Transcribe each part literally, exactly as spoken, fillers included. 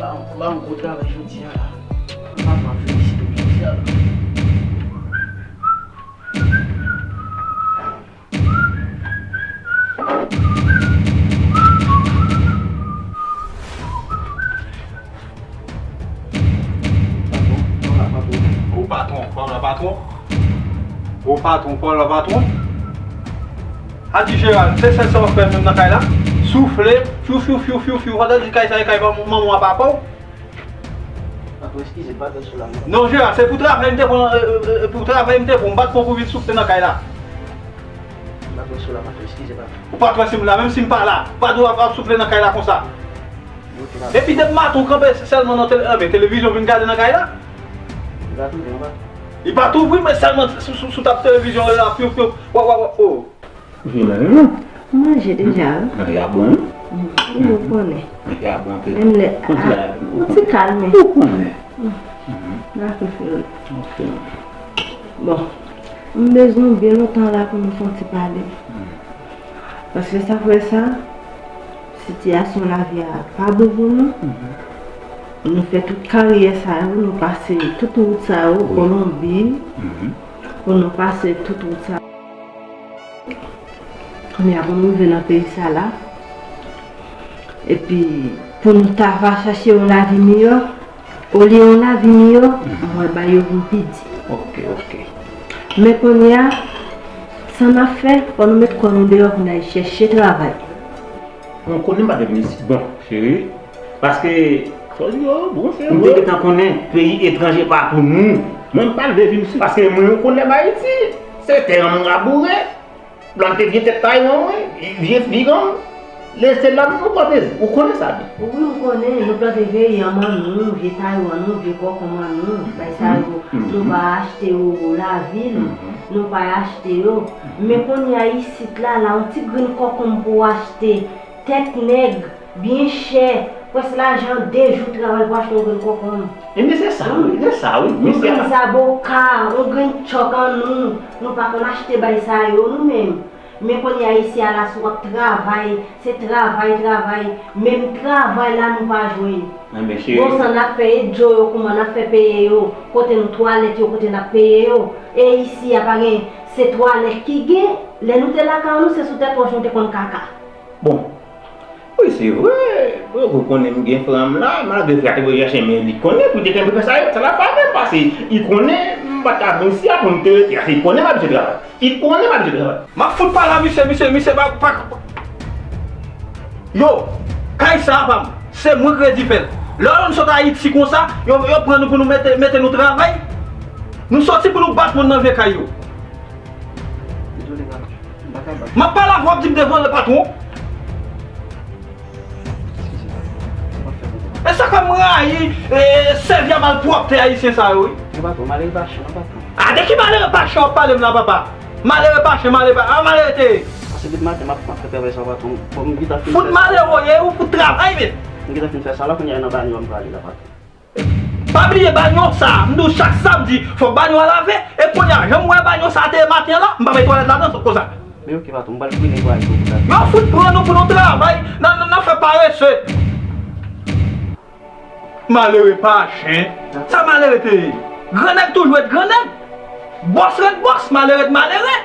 Ba m, ba m gwo travay jodi a la. Patwon ap felisite m jodi a la. Patwon, pa w la, patwon. O patwon, pa w la, patwon. O patwon, pa w la, patwon. A di Jeral, se sèl sa w ap fè menm nan kay la? Soufle, fyou, fyou, fyou, fyou, fyou. Pandan di kay sa e kay manman w a papa w. Patwon, eskize, patwon, sou la, m... Non, Jeral, se pou travay m te pran, e, e, e, pou travay m te pran, m pa t pran pou vin soufle nan kay la. Patwon, sou la, patwon, eskize, patwon. Ou pa t wè si m la, menm si m pa la, ou pa dwe ap, ap soufle nan kay la konsa. Epi depi maten w kanpe sèlman nan tele-, anben, televizyon vin gade nan kay la? Li pa t ouvri, non, patwon. Li pa t ouvri, men sèlman sou, sou, sou tap televizyon la, pyou, pyou, wa, wa, wa, o. Ou fin manje, non? M manje deja, wi. Manje a bon, wi. Mm, ou konnen. Manje a bon anpil. Menm lè, a, yon ti kalme. Ou konnen. Mm. N a tou fè l. Ok. Bon, m bezwen w byen lontan la pou nou fè yon ti pale. Mm. Paske sa fè sa, sitiyasyon lavi a pa bon pou nou. Mhm. Nou fè tout karyè sa yo, nou pase tout wout sa yo, wi. Kolonbi, mhm, pou nou pase tout wout sa yo. Kounye a pou nou rive nan peyi sa la. Epi pou nou ta va chache yon lavi miyò, olye yon lavi miyò, mhm, m wè bagay yo vin pi di. Ok, ok. Men kounye a, sa n ap fè, fò nou met kò nou deyò pou n al chèche travay. Mwen konnen m pa t vin isit bon, cheri. Paske, fò di yo, bon, se vre. M te gentan konnen peyi etranje pa pou nou. Mwen m pa t vle vin isit. Paske mwen, ou konnen m Ayiti. Se tè an m laboure. Plante vye tèt Taiwan, wi, vye fig an. Lese la, nou plante, ou konnen sa byen. Wi, m konnen, nou plante vye yanm an nou, vye Taiwan nou, vye kòkonm an nou, bay sa yo, mhm, nou pa achte yo lavil, mhm, nou pa achte yo. Mhm. Men kounye a isit la, la, yon ti grenn kòkonm pou w achte, tèt nèg, byen chè, prèske lajan de jou travay pou achte yon grenn kòkonm. Ebyen, se sa, wi, se sa, wi. Yon grenn zaboka, yon grenn tchòk an nou, nou pa konn achte bay sa yo, nou menm. Men kounye a isi a la, si w ap travay, se travay, travay, menm travay la nou pa jwenn. Enben, cheri. Bon, sa n ap fè, e djo yo, kouman n ap fè peye yo, kote nou twalèt yo, kote n ap peye yo. E isi a pa gen, se twalèt ki gen. Lè nou te lakay nou, se sou tèt wòch nou te konn kaka. Bon, wi, se vre. Bon, ou konnen m gen frè m la, malgre frè a te voye chache, men li konnen pou li te kenbe fè sa, sa la pa menm pase. Li konnen m pa t ka vin isi a pou m te rete a. Li konnen m abitye travay. Li konnen m abitye travay. M ap fout pale a misye, misye, misye pa, pa, pa. Yo, kay sa a pa m. Se mwen ki redi fè l. Lè nou sot Ayiti konsa, yo, yo pran nou pou nou mete, mete nou travay. Nou soti pou nou bat moun nan vye kay yo. Dezole, m ap, m pa ka bat. M ap pale avè w, w ap di m devan patwon. Eskize, m ap fè konprann. E sa k fè m rayi, e, sèvi a malpwòpte ayisyen sa yo, wi. Men patwon, malere pa chan, non, patwon. A, de ki malere pa chan w ap pale m la, papa? Malere pa chan, malere pa, a, malere te ye. Paske depi maten, m ap, m ap fè travay sa, patwon. Bon, m gentan fin fè sa. Fout malere w ye, ou fout travay, men. M gentan fin fè sa la, kounye a nan banyo a m prale la, patwon. Pa bliye banyo sa, m di w chak samdi, fòk banyo a lave, e kounye a, jan m wè banyo sa te ye maten an la, m pa bay twalèt ladan, sot konsa. Men oke, patwon, m pral fouye netwaye pou ou la. Yo fout pran nou pou nou travay, nan, nan, nan fè parese. Malere pa chen, sa malere te ye? Grannèg toujou ret grannèg. Bòs ret bòs, malere ret malere.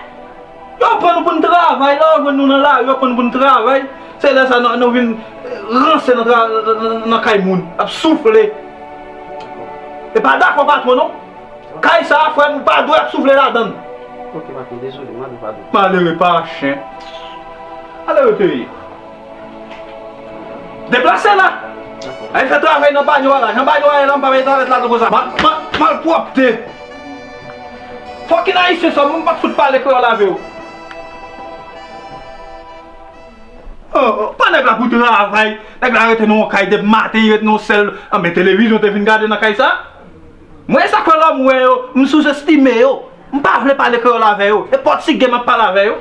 Yo pran nou pou n travay, lè yo jwenn nou nan lari, yo pran nou pou n travay. Se lè sa nou, nou vin, eh, ranse nan tra-, nan, nan, nan kay moun, ap soufle. E pa dakò patwon, non. Kay sa a, frè m, ou pa dwe ap soufle ladan l. Oke, patwon, dezole, m mande w padon. Malere pa chen. Malere te ye. Deplase la. Dakò. Al fè travay nan banyo a la. Jan banyo a ye la, m pa bay twalèt ladan konsa. Mal, mal, malpwòpte. Fòkin ayisyen sa, mwen m pa t fout pale kreyòl avè w. Oh, oh, pa nèg la pou travay. Nèg la rete nan yon kay depi maten, li rete nan yon sèl. Anben, televizyon te vin gade nan kay sa. Mwen, sa k fè lè m wè yo, m souzestime yo. M pa vle pale kreyòl avè yo. E pòtige m ap pale avè yo.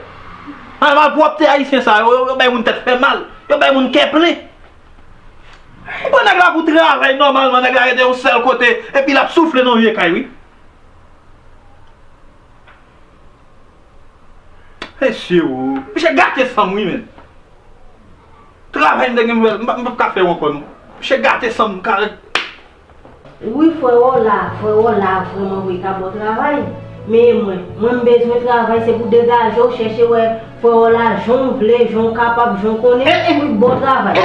An, malpwòpte ayisyen sa yo, yo, yo bay moun tèt fè mal. Yo bay moun kè plen. Ou pran nèg la pou travay nòmalman, nèg la rete yon sèl kote, epi l ap soufle nan vye kay, wi. Mesye, o. Misye gate san m, wi, men. Travay m te gen pou fè, m p ap, m p ap ka fè yo ankò, non. Misye gate san m ka. Wi, frè w la, frè w la vrèman vre ka ba w travay. Men e mwen, mwen m bezwen travay, se pou degaje w, chèche wè frè w la, jan w vle, jan w kapab, jan w konnen, pou l ba w travay.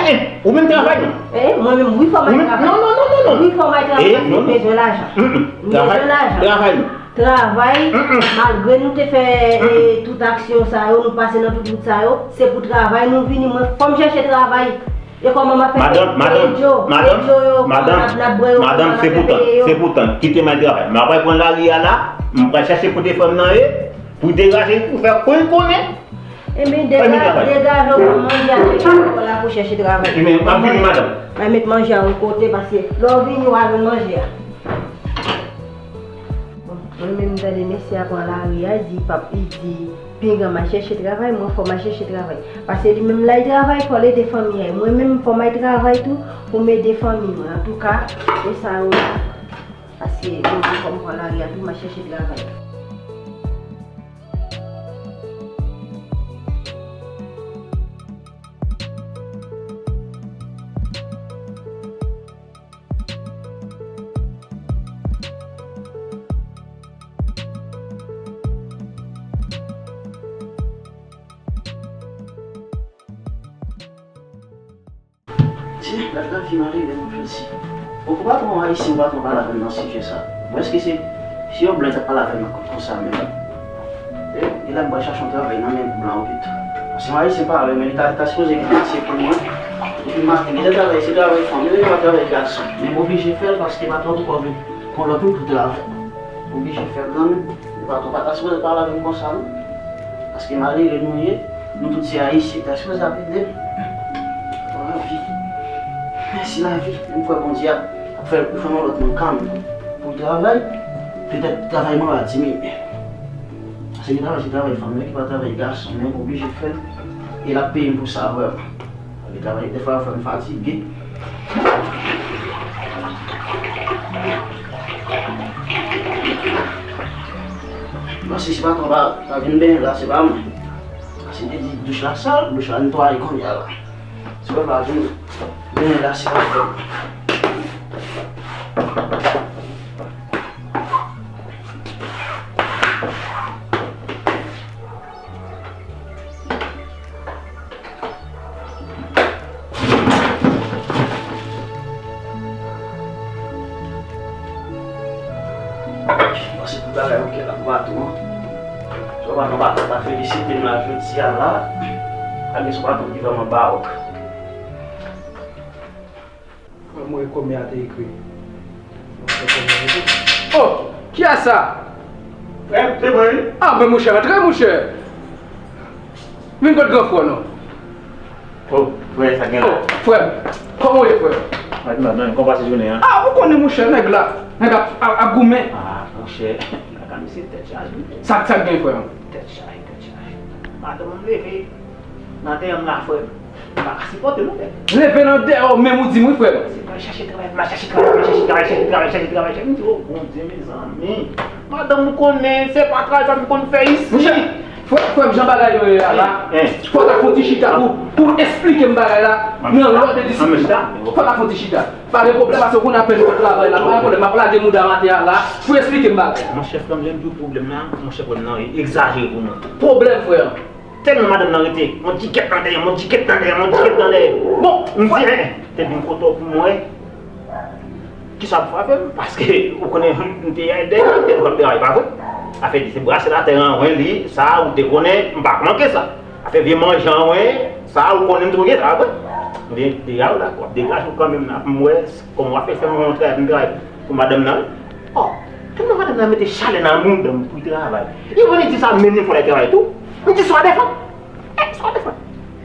Ou menm travay non? E mwen menm, wi, fò m al travay. Non, non, non, non, non. Wi, fò m al travay, paske m bezwen lajan. M bezwen lajan. Travay. Travay, malgre nou te fè tout aksyon sa yo, nou pase nan tout wout sa yo, se pou travay nou vini. Mwen, fò m chèche travay. E kòman m ap fè? Madanm, madanm, madanm, madanm, madanm, se pou tann, se pou tann. Kite m al travay. M ap pran lari a la, m pral chache kote fanm nan ye, pou degaje l, pou fè konn konnen. Ebyen, degaje w, pran manje a, chèche lekòl la pou chèche travay. Ebyen, m ap vini, madanm. Mwen met manje a yon kote, paske lè w vini, w a jwenn manje a. Bon, mwen menm, m tande mesye a pran lari a, di pap, li di, Pinga m al chèche travay, mwen fò m al chèche travay. Paske li menm l al travay, fò l ede fanmi a. Mwen menm fò m al travay tou pou m ede fanmi mwen. Antouka, e sa yo la. Paske mwen menm fò m pran lari a tou, m al chèche travay. Tye, gad lavi malere nou fè si. Bon, pou patwon ayisyen, patwon pale avè m nan sijè sa. Bon, èske se, se yon blan ki t ap pale avè m konsa menm? E, e la m pral chache yon travay nan men blan yo pito. Paske yon ayisyen parèy mwen, li ta, ta sipoze gen pitye pou mwen. Epi maten, gen de travay, se travay fanm, yo pa travay gason. Men m oblije fè l paske patwon poko vin. Kon lòt moun pou travay. Oblije fè l kanmenm. Patwon pa ta sipoze pale avè m konsa non. Paske malere nou ye, nou tout se ayisyen, ta sipoze ap ede m. Lavi. Mèsi lavi, m kwè Bondye ap, ap fè l pou fè yon lòt moun kanmenm. Pou l travay, petèt travay mwen va diminye. Paske travay se travay fanm, men ki pa travay gason, men m oblije fè l. E l ap peye m pou sa vrèman. Travay, travay, defwa fè m fatige. Bon, si se patwon pa, pa vin benyen la, se pa mwen. Paske te di douch la sal, douch la netwaye kounye a la. Si w pa vin benyen la, se pa mwen. Bon, se tout bagay oke la pou patwon an. Sou patwon pa, pa felisite m la jodi a la. Al gen sou patwon ki vrèman ba ok. Mwen, mwen, kòmè a te ekri. Oh! Kiyès sa? Frè m, se mwen wi. Ah, men monchè, antre, monchè. Vin kot gran frè w non. Oh, frè, sa gen la? Oh, frè m. Kòman w ye, frè m? Mwen, mwen, mwen, kòman w pase jounen an? Ah, ou konnen, monchè, nèg la. Nèg ap, ap, ap goumen. Ah, monchè, kaka misye tèt chaje. Sa, sa k gen, frè m? Tèt chaje, tèt chaje. Madanm m leve nan dèyè m la, frè m. M pa ka sipòte non, frè m. Leve nan dèyè w menm ou di m wi, frè m. Se pral chache travay, m al chache travay, m al chache travay, chache travay, chache travay, chache. M di, o Bondye, mezanmi. Madanm ou konnen, se pa travay sa m konn fè isi. Monchè, frè, frè m, jan bagay yo ye a la, fò w ta fè yon ti chita pou, pou w esplike m bagay la nan lòd de disiplin. Fò w ta fè yon ti chita. Pa gen pwoblèm, paske ou konnen apèn mwen travay la, pa gen pwoblèm, m ap lage mouda maten an la pou w esplike m bagay la. Monchè, frè m, lè m di w pwoblèm la, monchè, frè m nan egzajere pou mwen. Pwoblèm, frè m. Tèlman madanm nan rete, yon djigèt nan dèyè m, yon djigèt nan dèyè m, yon djigèt nan dèyè m. Bon, m di, en, en, te vin kote w pou m wè kisa w ap fè avè m, paske ou konnen m te dèyè, m te dèyè, pa vre? Afè di se brase latè an, wen li, sa, ou te konnen, m pa manke sa. Afè vye manje an, wen, sa, ou konnen m toujou gen sa, pa vre? M vin dèyè w la, w ap degaje w kanmenm la, pou m wè kòman w ap fè fè m yon travay, m travay pou madanm nan, wi. Oh, tèlman madanm nan mete chalè nan mouda m pou l travay. Li vin di sa, mennen fò l al travay tou. M di, swa defann. Eh, swa defann.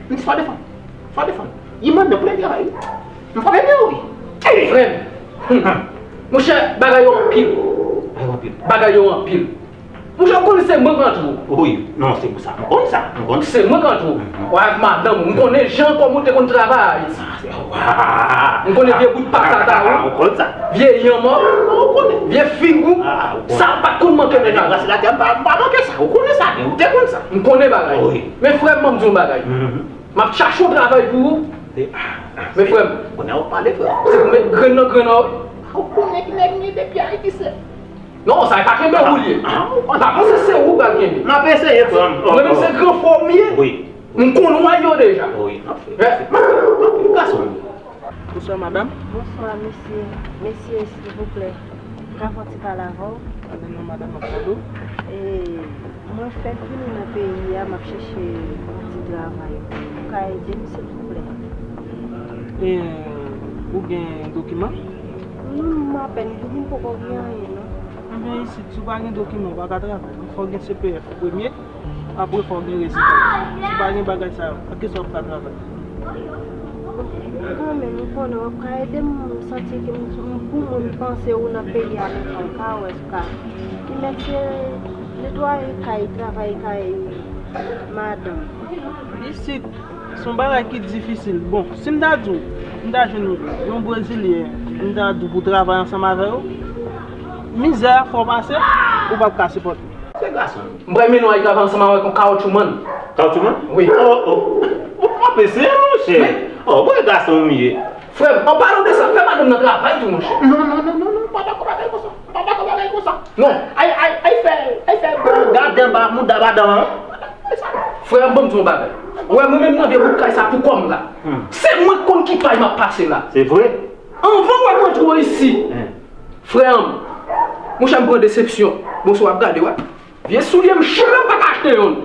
M di, swa defann. Swa defann. Li mande pou l al travay, wi. M frape men w, wi. Eh, frè m. Monchè, bagay yo anpil. Bagay yo anpil. Bagay yo anpil. Monchè, ou konnen se mwen k antre w. Wi, non, se pou sa. M konn sa, m konn. Se mwen k antre w. Ou avèk madanm ou. M konnen jan kòman w te konn travay a Ayiti. M konnen vye bout patat a ou. M konn sa. Vye yanm an. Vye fig ou. Sa w pa t konn manke nan kay. Brase latè, m pa, m pa manke sa. Ou konnen sa, men ou te konn sa. M konnen bagay. Wi. Men frè m, ban m di w yon bagay. M ap chache yon travay pou ou. Men frè m, kounye a w ap pale, frè m. Se pou met grenn nan grenn an, wi. Ou konnen ki nèg m ye depi Ayiti, se. Non, sa e pa kenbe ou l ye. M pa panse se ou pral kenbe. M ap eseye, frè m. Mwen menm se gran fò m ye. Wi. M konn wè yo deja. Wi, n ap fè. Gason. Bonswa, madanm. Bonswa, mesye. Mesye, silvouplè. M ka fè yon ti pale avè w? Ale non, madanm, m ap tande w. E, mwen fèk vini nan peyi a, m ap chèche yon ti travay. Ou ka ede m, silvouplè? E, ou gen dokiman? Non, m apèn vini, m poko gen anyen, non. Ebyen, isit, si w pa gen dokiman, ou pa ka travay, non. Fò w gen C P F premye. Apre, fò w gen rezidans. Si w pa gen bagay sa yo, ak kisa w ap ka travay? Bon, kanmenm, m konnen w ap ka ede m, m santi ke m, m pou moun panse ou nan peyi a, men sa w ka wè, si w ka. Ki mèt se netwaye kay, travay kay madanm. Isit, se yon bagay ki difisil. Bon, si m ta di w, m ta jwenn yon Brezilyen, m ta di w pou w travay ansanm avè yo, mizè a fò w pase, ou p ap ka sipòte. Se gason. M pral mennen w al travay ansanm avèk yon caoutchouman. Caoutchouman? Wi. Oh, oh. Ou pa pese, monchè. Oh, bon, gason ou ye. Frè m, an palan de sa, fè madanm nan travay tou, monchè. Non, non, non, non, non, m pa dakò bagay konsa. M pa dakò bagay konsa. Non. Ay, ay, ay, fè, ay, fè, gade anba mouda madanm an. Frè m, ban m di w yon bagay. Ou wè, mwen menm nan vye bout kay sa pou kò m la. Hmm. Se mwen k konn ki pay m ap pase la. Se vre? Anvan w wè m antre w isi. Hmm. Frè m, monchè, m pran desepsyon. Bon, si w ap gade, wè. Vye soulye m chire, m pa ka achte youn.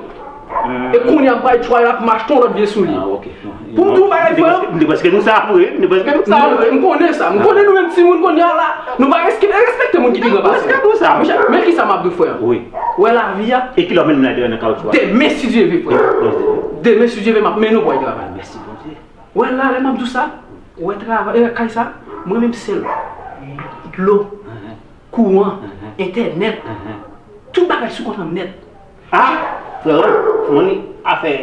E kounye a m pral try la pou m achte yon lòt vye soulye. Ah, ok. Pou m di w bagay, frè m. M te prèske di w sa vre, m te prèske di w sa vre. M konnen sa. M konnen nou menm timoun kounye a la, nou pa respekte, respekte moun ki pi gran pase nou. Monchè, men kisa m ap di w, frè m. Wi. Wè lavi a. E kilè w mennen m la deyò nan kawotchou a? Demen, si Dye vle, frè m. Demen, si Dye vle, m ap mennen w pou w al travay. Mèsi, Bondye. Wè la, lè m ap di w sa, wè travay, e, kay sa, mwen menm sèl. Dlo, kouran, entènèt, tout bagay sou kont lan nèt. Ah, frè m, money afè.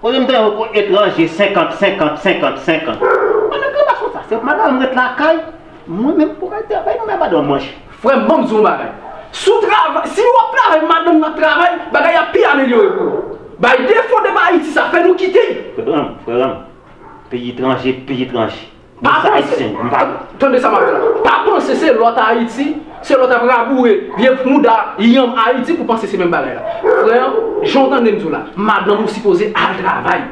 Kote m tande yon etranje senkant, senkant, senkant, senkant. Pandan ke w ap sa, se madanm ret lakay, mwen menm pou al travay, mwen bay madanm manje. Frè m, ban m di w yon bagay. Si w travay, si w ap travay, madanm nan travay, bagay ap pi amelyore pou ou. Bay defo de pa Ayiti sa, fè nou kite. Frè m, frè m. Peyi etranje, peyi etranje. Pa panse, tande sa m ap di w la. Pa panse se lòt Ayiti, se lòt ap raboure vye mouda yanm Ayiti pou panse se menm bagay la. Frè m, jan w tande m di w la, madanm ou sipoze al travay.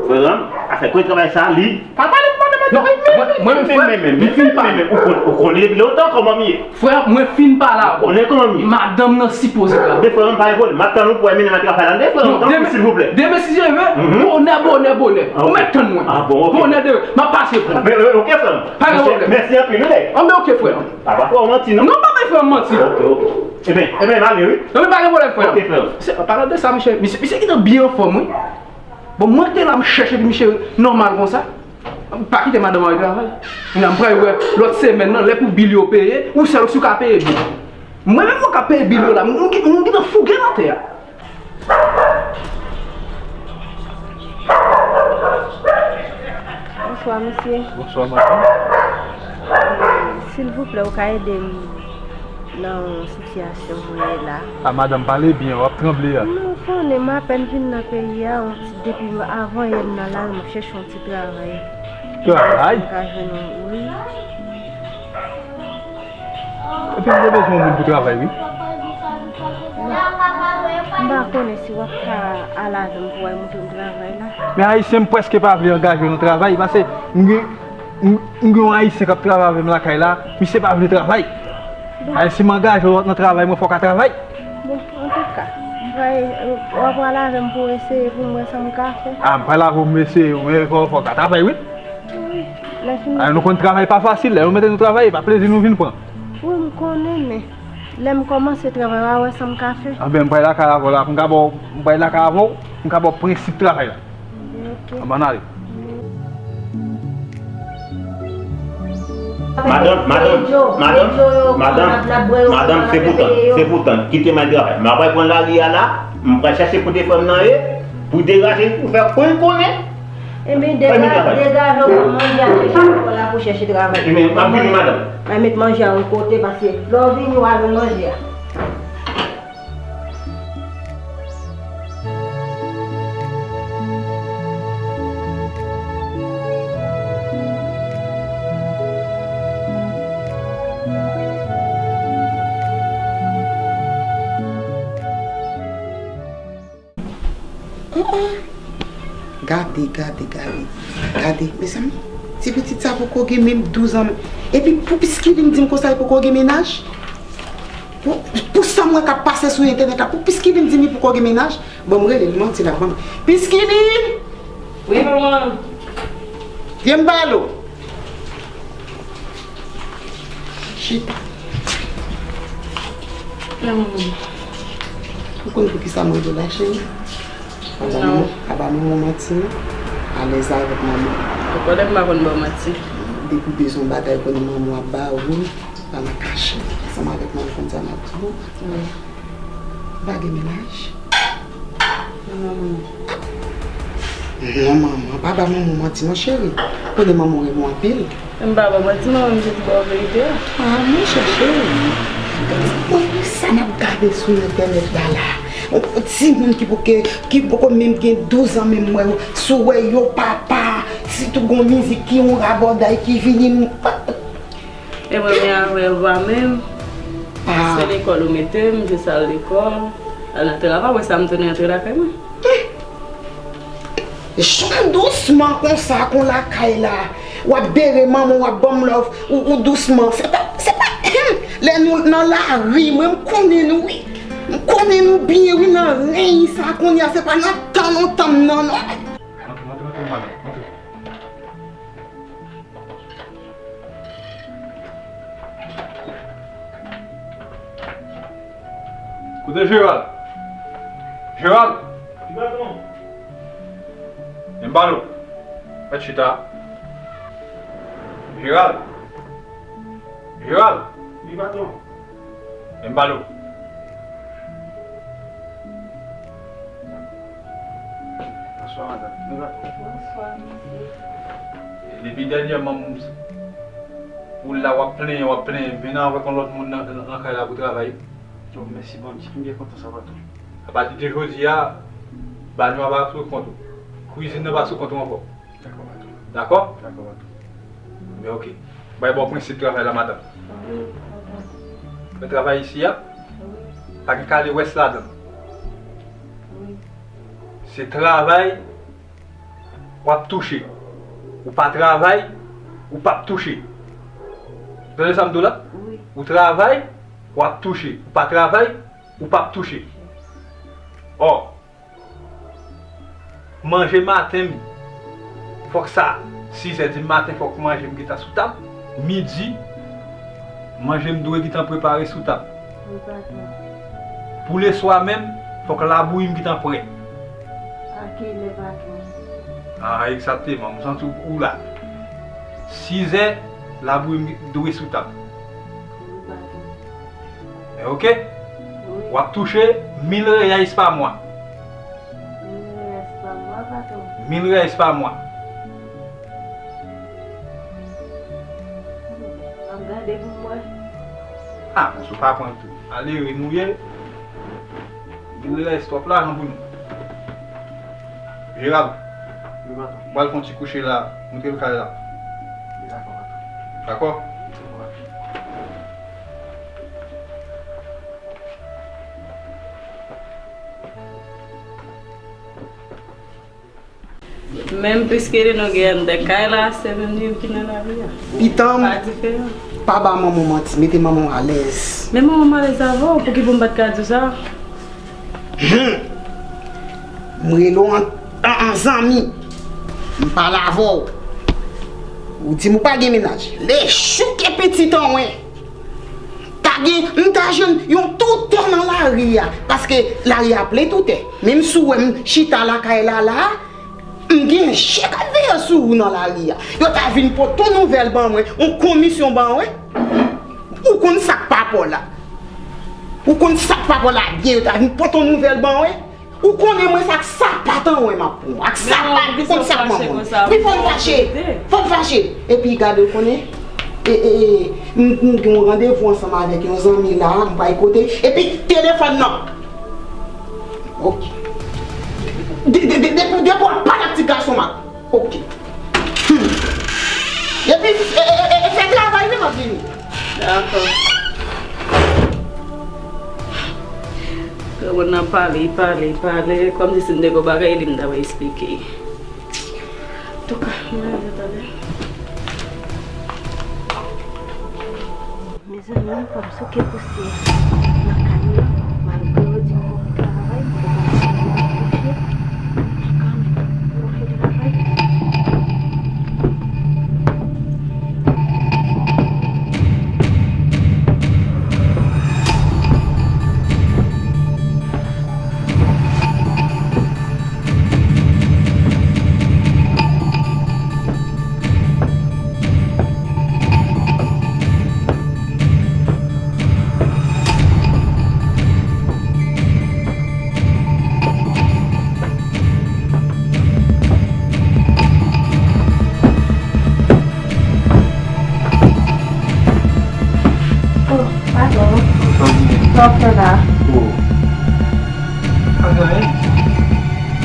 Frè m, afè kote travay sa li. Pa pale pou madanm mwen travay. Non, mwen, mwen menm, frè m, m fin pale. Ou konn, ou konnen depi lontan kòman m ye. Frè, mwen fin pale avè w. Ou konnen kòman m ye. Madanm nan sipoze travay. Men frè, m pa gen pwoblèm. M ap tann ou pou w mennen m al travay la, tande, frè, tanpri, silvouplè. Demen, si Dye vle, bonè, bonè, bonè. Ou mèt tann mwen. Ah bon, ok. Bonè, demen, m ap pase pran. Men, men, ok, frè. Pa gen pwoblèm. Mèsi anpil, wi. Anben, ok, frè. A pa fè w manti, non? Non, m pa bay frè m manti. Ok, ok. Ebyen, ebyen, m ale, wi. Non, men pa gen pwoblèm, frè. Ok, frè. Misye, an palan de sa, misye, misye, misye gentan byen anfòm, wi. Bon, mwen te la, m chèche pou misye nòmal konsa. Pa kite madanm al travay. Kounye a m pral wè lòt semèn nan, lè pou bil yo peye, ou sèl si w ka peye bil. Mwen menm mwen ka peye bil yo la, m, m, m gentan fouge nan tè a. Bonswa, mesye. Bonswa, madanm. Silvouplè, ou ka ede m nan yon sitiyasyon mwen ye la. A, madanm, pale byen, w ap tranble a. Non, ou konnen, m apèn vin nan peyi a, yon ti, depi avan yè m nan lari, m ap chèche yon ti travay. Travay? M ka jwenn yon, wi. Epi m te bezwen yon moun pou travay, wi. M pa konnen si w ap ka al avè m pou w al montre m travay la. Men Ayisyen, m prèske pa vle angaje w nan travay, paske m gen M, m gen yon Ayisyen k ap travay avè m lakay la, misye pa vle travay. Bon. Ayisyen, m angaje w nan travay, mwen fò w ka travay. Bon, antouka, m pral, w ap pral avè m pou w eseye pou m wè sa m ka fè. A, m pral avè w, m eseye, men fò, fò w ka travay, wi. Wi, lè fini. A, nou konn travay pa fasil, lè yo mete nou travay, e pa plezi nou vin pran. Wi, m konnen, men lè m kòmanse travay, w a wè sa m ka fè. Anben, m pral lakay avè w la, pou m ka ba w, m pral lakay avè w, pou m ka ba w prensip travay la. Ok. Anben, ann ale. Madanm, madanm, madanm, madanm, madanm, se pou tann, se pou tann. Kite m al travay. M ap pran lari a la, m pral chèche kote frè m nan ye, pou degaje, pou fè, pou l konnen. Ebyen, degaje w pran manje a chèche lekòl la pou chèche travay. Ebyen, m ap vini, madanm. Mwen met manje a yon kote, paske lè w vini, w a jwenn manje a. Gade, gade, gade. Gade, mezanmi, ti pitit sa poko gen menm douz an. Epi pou Piskilin di m konsa, li poko gen mennaj? Pou, pou sa m wè k ap pase sou entènèt la, pou Piskilin di m li poko gen mennaj? Bon, m rele l, manti l ap ban m. Piskilin! Wi, manman. Vye m ba l ou. Chita. Ou konn poukisa m rele w la, cheri? Pa ba manman, pa ba manman manti, non. Alèz avèk manman. Ou konnen m pa konn ba w manti. Depi w bezwen yon bagay, ou konnen manman w ap ba ou, wi. Pa nan kache. Ansanm avèk manman, konn sa m ap di w. Wi. Ou pa gen mennaj? Non, manman. Non, manman, pa ba manman manti non, cheri. Konnen manman w renmen w anpil. M pa ba w manti, manman, m jis ba w verite a. Ah, monchè, cheri. Bon, sa n ap gade sou entènèt la, la. Yon timoun ki poko, ki poko menm gen douz an, menm wè, si w wè yo papa, sitou gon mizik ki yon rabòday ki vini, m, E mwen, men avè l pa menm. Ah. Se lekòl ou mete m, jis al lekòl, al nan travay, apre sa m tounen rantre lakay mwen. Jan dousman konsa kon lakay la, w ap bere manman w, w ap ban m love, ou, ou dousman. Se pa, se pa, lè nou nan lari, mwen m konnen nou wi. M konnen nou byen wi nan reny sa kounye a, se pa nan tan lontan m nan non. Antre, antre, antre, madanm, antre. Kote Jeral? Jeral! Wi, patwon. Vin ba nou. Mèt chita. Jeral! Jeral! Wi, patwon. Vin ba nou. Bonswa, madanm. Bonswa, mesye. Depi dènyèman, ou la, w ap plenyen, w ap plenyen. Vin avèk yon lòt moun nan, nan, nan kay la pou travay. Oh, mèsi, Bondye. M byen kontan sa, patwon. Apati de jodi a, banyo a pa sou kont ou. Kwizin nan pa sou kont ou ankò. Dakò, patwon. Dakò? Dakò, patwon. Men oke. Bay bò prensip travay la, madanm. Wi, patwon. Mwen travay isi a, wi, pa gen kale wès ladan. Wi. Se travay w ap touche. Ou pa travay, ou p ap touche. Ou tande sa m di w la? Wi. Ou travay, w ap touche. Ou pa travay, ou p ap touche. Ò, manje maten m, fòk sa, sizè di maten, fòk manje m gentan sou tab. Midi, manje m dwe gentan prepare sou tab. Wi, patwon. Pou leswa menm, fòk labouyi m gentan prè. A kilè, patwon? Ah, egzakteman, m santi w la. Sizè, labouyi m dwe sou tab. Wi, patwon. Men oke? Wi. W ap touche mil reyais pa mwa. Mil reyais pa mwa, patwon? Mil reyais pa mwa. M ap gade pou m wè. Ah, men si w pa pran tou. Malere nou ye. Mil reyais twòp lajan pou nou. Jeral, wi, patwon, m pral fè yon ti kouche la, montre l kay la. Dakò, patwon. Dakò? Dakò, patwon. Menm piske li nou gen anndan kay la, se menm li ki nan lari a. Pitanm, pa diferan. Pa ba manman w manti, mete manman w alèz. Men manman m alèz avè w, pouki pou m pa t ka di w sa? Hum! M rele w an, an, an zanmi. M pale avè w. Ou di m ou pa gen mennaj. Le chouke pitit an wen. Ta gen, m ta jwenn yon toutè nan lari a. Paske lari a plen toutè. Menm si w wè m chita lakay la la, m gen je k ap veye sou ou nan lari a. Yo ta vin pote yon nouvèl ban mwen, yon komisyon ban mwen. Ou konn sa k pa pa w la. Ou konn sa k pa pa w la byen, yo ta vin pote yon nouvèl ban mwen. Ou konnen mwen sa ak sapat an wen m ap pran. Ak sapat, ou konn sa k manman. Wi, fò m fache. Fò m fache. Epi gade, ou konnen, e, e, e, m, m gen yon randevou ansanm avèk yon zanmi la, m pral kote. Epi telefòn nan. Oke. De, de, de, depi, depi w ap pale ak ti gason m ap. Oke. Hmm. Epi, e, e, e, e, fè travay wi, m ap vini. Dakò. Yo Moun nan pale, pale, pale, kòmsi si m te gen yon bagay li m ta pral esplike. Antouka, mwen leve tande. Mezanmi, fò m souke pousyè nan kay la, malgre yo di m pou fè travay, m poko fè travay, m fè travay. Oh, padon. Sa w fè la? Oh. Pa gen anyen.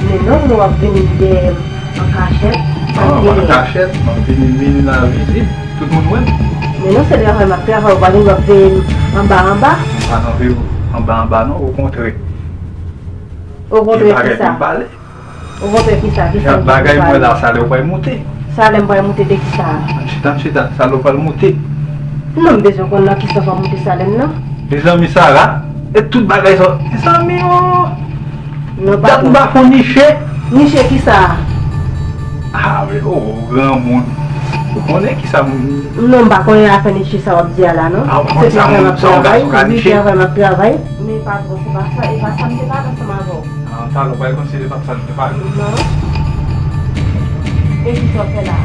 Men non, w ap vini dèyè m an kachèt. Ah, pa an kachèt, m ap vini, vini nan vizit. Tout moun wè m. Men non, se travay m ap travay, ou pa gen dwa ap veye m anba anba. M pa nan veye w anba anba non, okontrè. Okontrè kisa? Gen bagay pou m pale. Okontrè kisa? Kisa m gen pou m pale? Bagay mwen la, salè w pral moute. Salè m pral moute de kisa? Ann chita, ann chita, salè w pral moute. Non, m bezwen konn nan kisa w pral moute salè m nan. Mezanmi Sara, e tout bagay sa, mezanmi o. Non, pa bon. Dat m pa fè niche. Niche kisa? Ah, men, oh, granmoun. Ou konnen kisa moun. Non, m pa konnen afè niche sa w ap di a la, non. Ah, ou konn sa moun, sa yon gason ka niche? Se travay m ap travay. Men patwon, se pa sa, e pa sa m te pale ansanm avè w. Ah, talè w pral konn se te pa sa m te pale. Non. E kisa w fè la?